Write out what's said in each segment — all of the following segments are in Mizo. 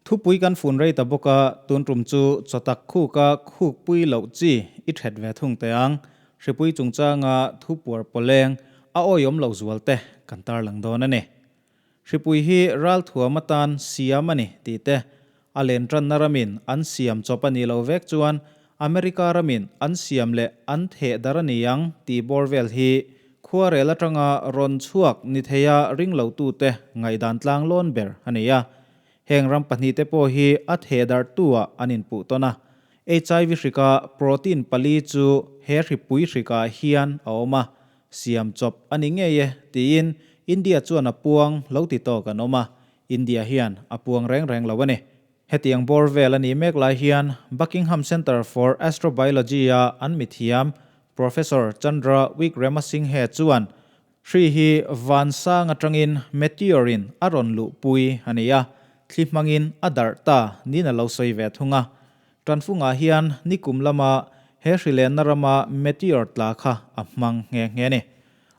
Thupui kan fun rei ta bawk a, tun tum chu chawtak khuka khukpui loh chi i that ve thung teh ang. Hripui chungchanga thu puar pawleng a awihawm lo zual te kan tarlang dawn a ni. Hripui hi ralthuam atan siam a ni tih te, a len tanna ramin an siam chawp a nih loh vek chuan America ramin an siam leh an theh dar a ni ang tih bawr vel hi khuarel atanga rawn chhuak ni theia ring lotute ngaihdan tlanglawn ber a ni a. Heng ram pahnihte pawh hi a theh darhtu-ah an inpuh tawn a. HIV hrika protein pali chu he hripui hrikah hian a awm a, siam chawp a ni ngei e tiin India chuan a puang lo ti tawk an awm a, India hian a puang reng reng lo a ni. Hetiang bawr vel a nih mek lai hian Buckingham Centre for Astrobiology-a an mithiam Professor Chandra Wickramasinghe chuan Hri hi van sang atangin meteor-in a rawn luhpui a ni a, thli hmangin a darh ta niin a lo sawi ve thung a. Tanfungah hian nikum lama he hri lenna rama meteor tla kha a hmang nghe nghe a ni.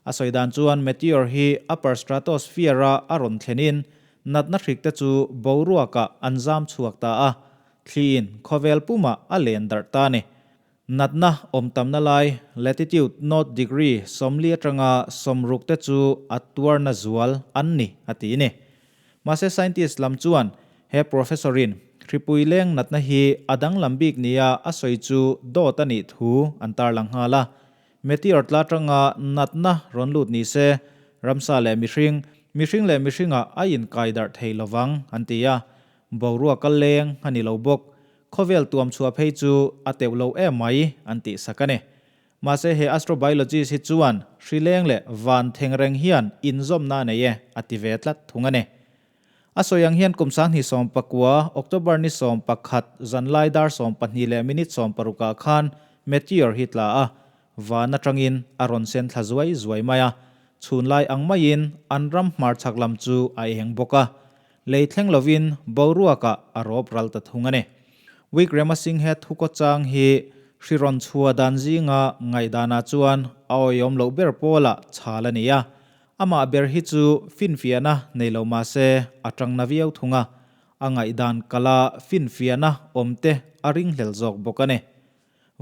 A sawi dan chuan meteor hi upper stratosphere-a a rawn thlenin natna hrikte chu boruakah an zam chhuak ta a, thliin khawvel pumah a len darh ta a ni. Natna awm tamna lai, latitude north degree 40 atanga 60 te chu a tuarna zual an ni, a ti ni. Mahse scientist lam chuan he professor-in hripui leng natna hi a danglam bik nia a sawi chu dawt a nih thu an tarlang nghal a. Meteor tla atanga natna rawn lut ni se, ramsa leh mihring, mihring leh mihringah a inkai darh thei lovang, an ti a. Boruak a leng a ni lo bawk. Khawvel tuam chhuah phei chu a teuh lo em mai an tih sak a ni. Mahse he astrobiologist hi chuan hri leng leh van theng reng hian inzawmna a nei e a ti ve tlat thung a ni. A sawi ang hian kum 2019 October ni 11 zanlai dar 12 leh minute 16 ah khan meteor hi tla a, van atangin a rawn sen thla zuai zuai mai a, chhunlai ang maiin an ram hmarchhak lam chu a eng bawk a. Lei thleng lovin boruakah a rawp ral ta thung a ni. Wickramasinghe thukaw chang hi hri rawn chhuah dan zinga ngaihdanah chuan a awihawm loh ber pawlah chhal a ni a. Amah ber hi chu finfiahna nei lo mah se a tang na viau thung a, a ngaihdan kala finfiahna awmte a ringhlel zawk bawk a ni.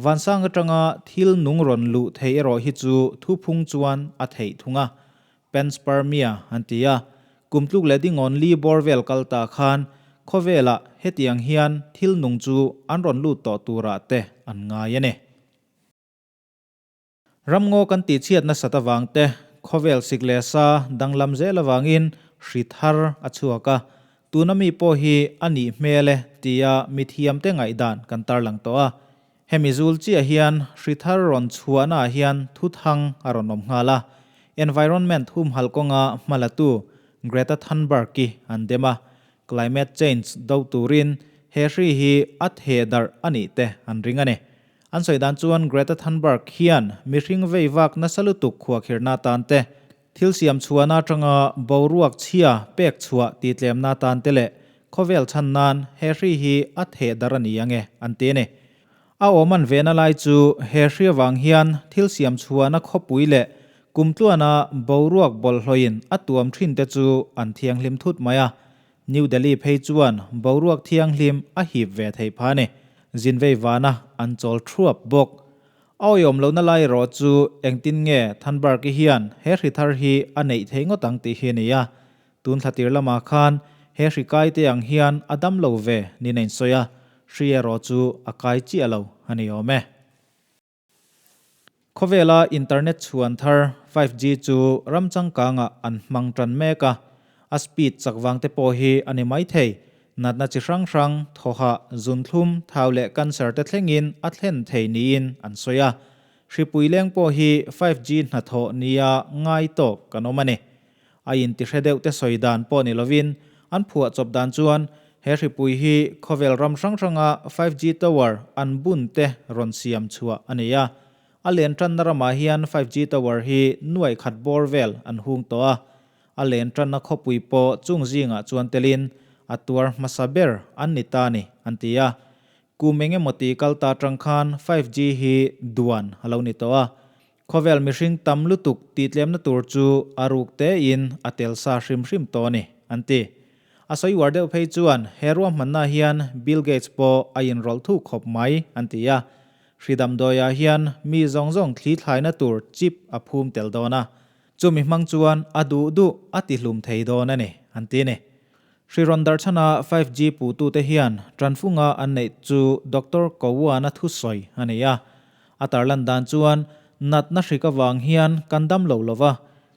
Vansang atanga thil nung rawn luh theih erawh hi chu thuphung chuan a theih thung a, Panspermia an ti a, kum tluk leh dingawn li bawr vel kal ta khan khawvelah hetiang hian thil nung chu an rawn lut tawh turah te an ngai a ni. Ramngaw kan tihchhiat nasat avang te, khawvel sik leh sa danglam zel avangin hri thar a chhuak a, tuna mi pawh hi a nih hmel e tia mithiamte ngaihdan kan tarlang tawh a. Hemi zul chiah hian hri thar rawn chhuahnaah hian thuthang a rawn awm nghal a, environment humhalh kawnga hmalatu Greta Thunberg-i an dem a, climate change do turin he hri hi a theh darh a nih te an ring a ni. An sawi dan chuan Greta Thunberg hian mihring vei vak nasa lutuk khuahkhirhna atan te, Thil siam chhuahna atanga boruak chhia pek chhuah titlemna atan te leh khawvel chhan nan he hri hi a theh darh a ni ang e, an ti a ni. A awm an vehna lai chu he hri avang hian thil siam chhuahna khawpui leh kumtluana boruak bawlhhlawhin a tuam thin te chu an thianghlim thut mai a. New Delhi phei chuan boruak thianghlim a hip ve theih phah a ni. Zinvei vana an chawl thuap bawk. A awihawm lohna lai erawh chu engtin nge Thunberg-i hian he hri thar hi a neih theih ngawt ang tih hi a ni a. Tun thla tir lamah khan he hri kai te ang hian a dam lo ve niin a insawi a, hri erawh chu a kai chiah lo a ni awm e. Khawvela internet chhuan thar 5G chu ram changkangah an hmang tan mek a, a speed chak vang te pawh hi a ni maithei. Natna chi hrang hrang, thawhah, zunthlum, thau leh cancer te thlengin a thlen thei niin an sawi a. Hripui leng pawh hi 5G hnathawh nia ngai tawk kan awm a ni. A intihre deuh te sawi dan pawh ni lovin an phuah chawp dan chuan he hripui hi khawvel ram hrang hranga 5G tower an bun te rawn siam chhuah a ni a. A len tanna ramah hian 5G tower hi nuaih khat bawr vel an hung tawh a. A len tanna khawpui pawh chung zingah chuan telin a tuar hmasa ber an ni ta ni, an ti a. Kum eng emaw ti kal ta atang khan 5G hi duan a lo ni tawh a. Khawvel mihring tam lutuk tih tlemna tur chu a ruk tein a tel sa hrim hrim tawh a ni, an ti. A sawi uar deuh phei chuan he ruahmanna hian Bill Gates pawh a inrawlh thuk khawp mai an ti a. Hri damdawiah hian mi zawng zawng thli thlaina tur chip a phum tel dawn a. Chumi hmang chuan a duh duh a tihlum thei dawn a ni, an ti a ni. Hri rawn darhchhana 5G puhtute hian tanfunga an neih chu Doctor Kowana thusawi a ni a. A tarlan dan chuan natna hrik avang hian kan dam lo lova,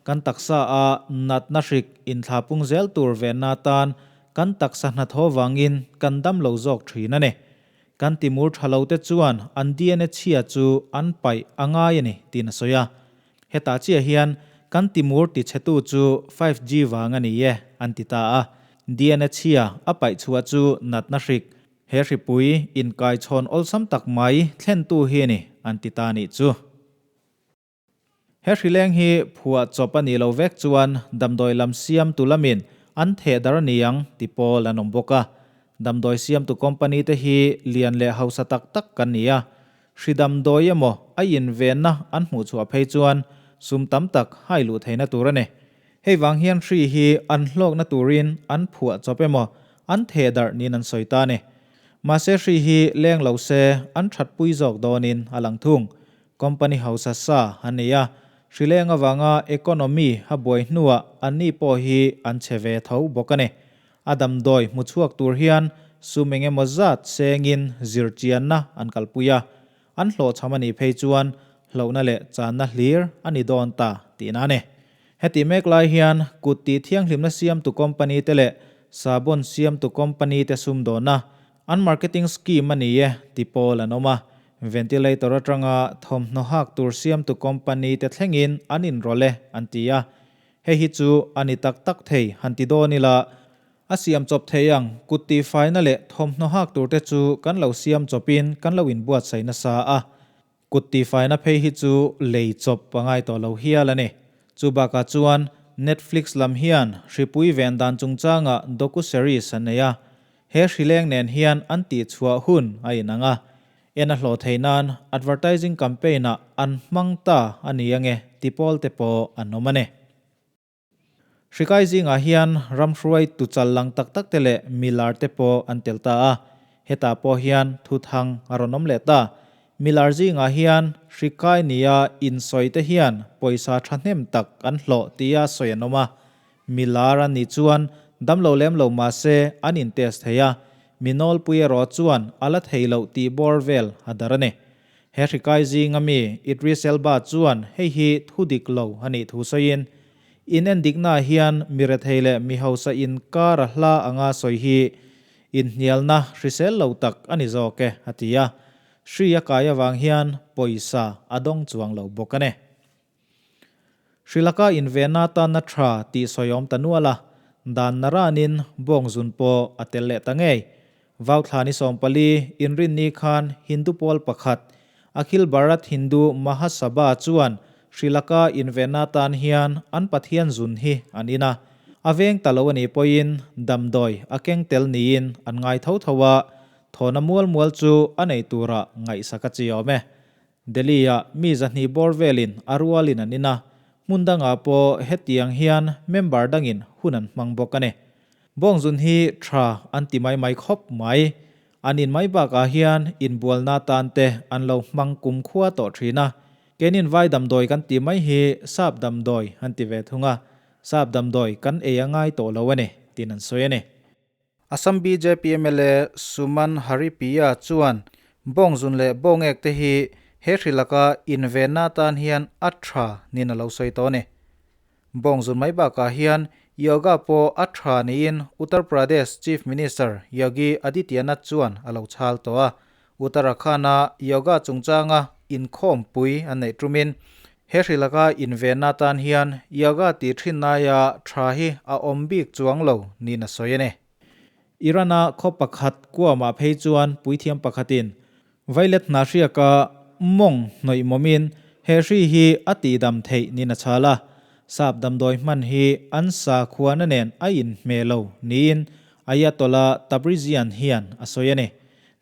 kan taksa a natna hrik inthlapung zel tur venna atan kan taksa hnathawh vangin kan dam lo zawk thin a ni. Kan timur tha lo te chuan an DNA chhia chu an paih a ngai a ni tiin a sawi a. Hetah chiah hian kan timur tichhetu chu 5G vang a ni e an ti ta a. DNA chhia a paih chhuah chu natna hrik, he hripui inkaichhawn awlsam tak mai thlentu hi a ni an ti ta nih chu. He hrileng hi phuah chawp a nih lo vek chuan damdawi lam siamtu lamin an theh dar a ni ang ti pawl an awm bawk a. Damdawi siamtu company te hi lian leh hausa tak tak kan ni a. Hri damdawi emaw a invenna an hmuh chhuah phei chuan sum tam tak hai luh theihna tur a ni. Hei vang hian hri hi an hlawkna turin an phuah chawp emaw an theh darh niin an sawi ta a ni. Mahse hri hi leng lo se an thatpui zawk dawnin a lang thung. Company hausa sa an nei a, hrileng avanga economy a buai hnuah anni pawh hi an che ve tho bawk a ni. A damdawi hmu chhuak tur hian sum eng emaw zat sengin zirchianna an kalpui a, an hlawhchham a nih phei chuan hlauhna leh channa hlir a ni dawn ta tihna a ni. Heti mek lai hian kut tih thianghlimna siamtu company te leh sabon siamtu company te sumdawnna An marketing scheme a ni e ti pawl an awm a, ventilator atanga thawmhnaw hak tur siamtu company te thlengin an inrawlh e an ti a. Hei hi chu a ni tak tak thei han ti dawn ila, a siam chawp thei ang, kut tihfaina leh thawmhnaw hak tur te chu kan lo siam chawpin kan lo inbuatsaih nasa a. Kut tihfaina phei hi chu lei chawp a ngai tawh lo hial a ni. Chu bakah chuan Netflix lam hian hripui ven dan chungchangah docu-series an nei a. He hrileng nen hian an tihchhuah hun a inang a. En a hlawh theih nan advertising campaign-ah an hmang ta a ni ange ti pawl te pawh an awm a ni. Hrikai zingah hian ramhruai tuchal lang tak tak te leh milar te pawh an tel ta a, hetah pawh hian thuthang a rawn awm leh ta. Milar zingah hian hrikai nia insawi te hian pawisa thahnem tak an hlawh tia sawi an awm a. Milar an nih chuan damlo lem lo mahse an in test thei a, mi nawlpui erawh chuan a la thei loh tih bawr vel a dar a ni. He hrikai zinga mi Idris Elba chuan hei hi thu dik lo a nih thu sawiin, In endiknaah hian mi rethei leh mi hausa inkar a hla anga sawi hi inhnialna hrisel lo tak a ni zawk e, a ti a. Hri a kai avang hian pawisa a dawng chuang lo bawk a ni. Hri laka invenna tanna tha tih sawi awm ta nual a, dan naranin bawng zun pawh a tel leh ta ngei. Vauthla ni 14 inrinni khan Hindu pawl pakhat, Akhil Bharat Hindu Mahasabha chuan Sri Laka invenna tan hian an Pathian zun hi an in a. A veng ta lo a nih pawhin damdawi a keng tel niin an ngai tho tho a, thawhna mual mual chu a nei turah ngaihsak a chi awm e. Delhi-ah mi 200 bawr velin a rualin an in a, hmun dangah pawh hetiang hian member dangin hun an hmang bawk a ni. Bawngzun hi tha an ti mai mai khawp mai. An in mai bakah hian inbualna tan te an lo hmang kumkhua tawh thin a. Keinin vai damdawi kan tih mai hi sap damdawi an ti ve thung a, sap damdawi kan ei a ngai tawh lo a ni, tiin an sawi a ni. Assam bjp mla Suman Haripiya chuan Bawngzun leh bawngek te hi he hri laka invenna tan hian a tha niin a lo sawi tawh a ni. Bawngzun mai bakah hian Yoga pawh a tha niin Uttar Pradesh Chief Minister Yogi Adityanath chuan a lo chhal tawh a. Uttarakhand-a Yoga chungchanga inkhawmpui an neih tumin he hri laka invenna tan hian Yoga tih thin aia tha hi a awm bik chuang lo niin a sawi a ni. Iran-a khaw pakhat kuamah phei chuan puithiam pakhatin Violet hna hriaka mawng hnawih mawmin he hri hi a tihdam theih niin a chhal a. Sap damdawi hman hi an sakhuana nen a inhmeh lo niin Ayatollah Tabrizian hian a sawi a ni.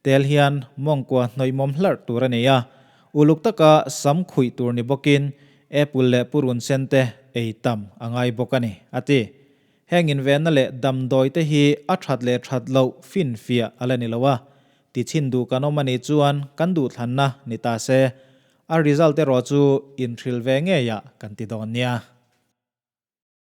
Tel hian mawngkua hnawih mawm hlarh tur a nei a, uluk taka sam khuih tur ni bawkin apple leh purun sen te ei tam a ngai bawk a ni, a ti. Heng invenna leh damdawi te hi a that leh that loh finfiah a la ni lo a, tichhin duh kan awm a nih chuan kan duhthlanna ni ta se, a result erawh chu inhrilh ve ngeiah kan ti dawn nia.